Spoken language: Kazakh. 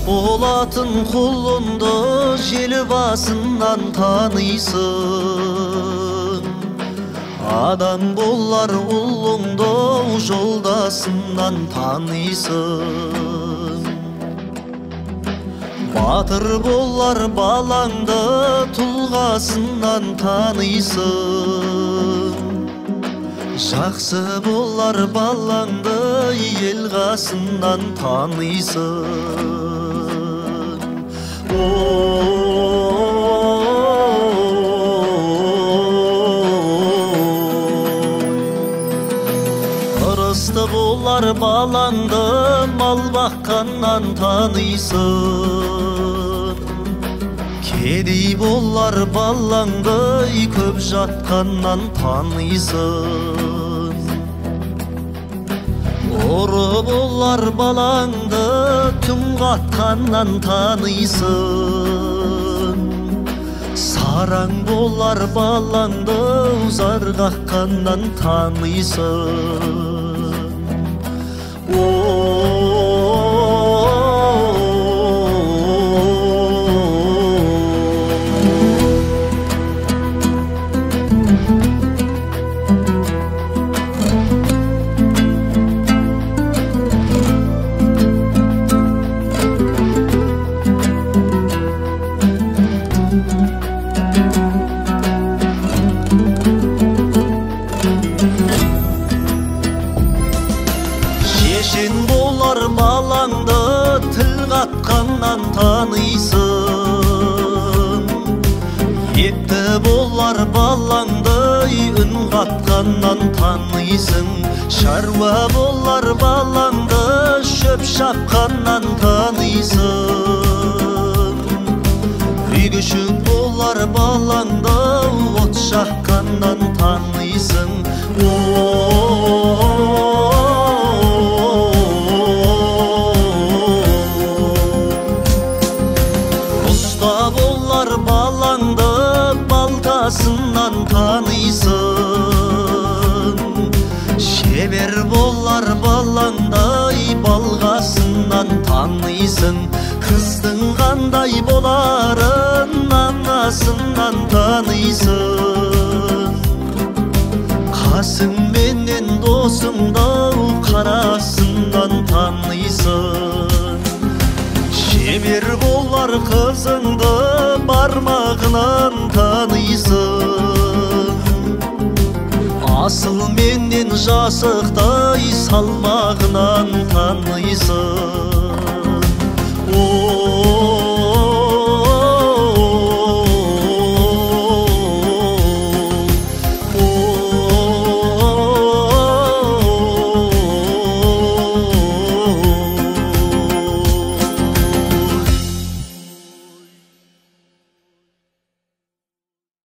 Болатын құлынды жел басынан танисың, адам болар ұлыңды жолдасынан танисың. Батыр болар балаңды тұлғасынан танисың, жақсы болар балаңды ел қасынан танисың. Ырысты болар балаңды мал баққаннан танисың, кедей болар балаңды көп жатқаннан танисың. Ұры болар балаңды түн қатқаннан танисың, сараң болар балаңды зар қаққаннан танисың. Шешен болар балаңды тіл қатқаннан танисың, етті болар балаңды үн қатқаннан танисың, шаруа болар балаңды шөп шапқаннан танисың, үй күшік болар балаңды от жаққаннан танисың. Балаңды балтасынан танисың, шебер болар балаңдай балғасынан танисың, қыздың қандай боларын анасынан танисың, қасың менен досыңды қарасынан танисың. Шебер болар қызыңды бармағынан танисың, асыл менен жасықтай салмағынан танисың.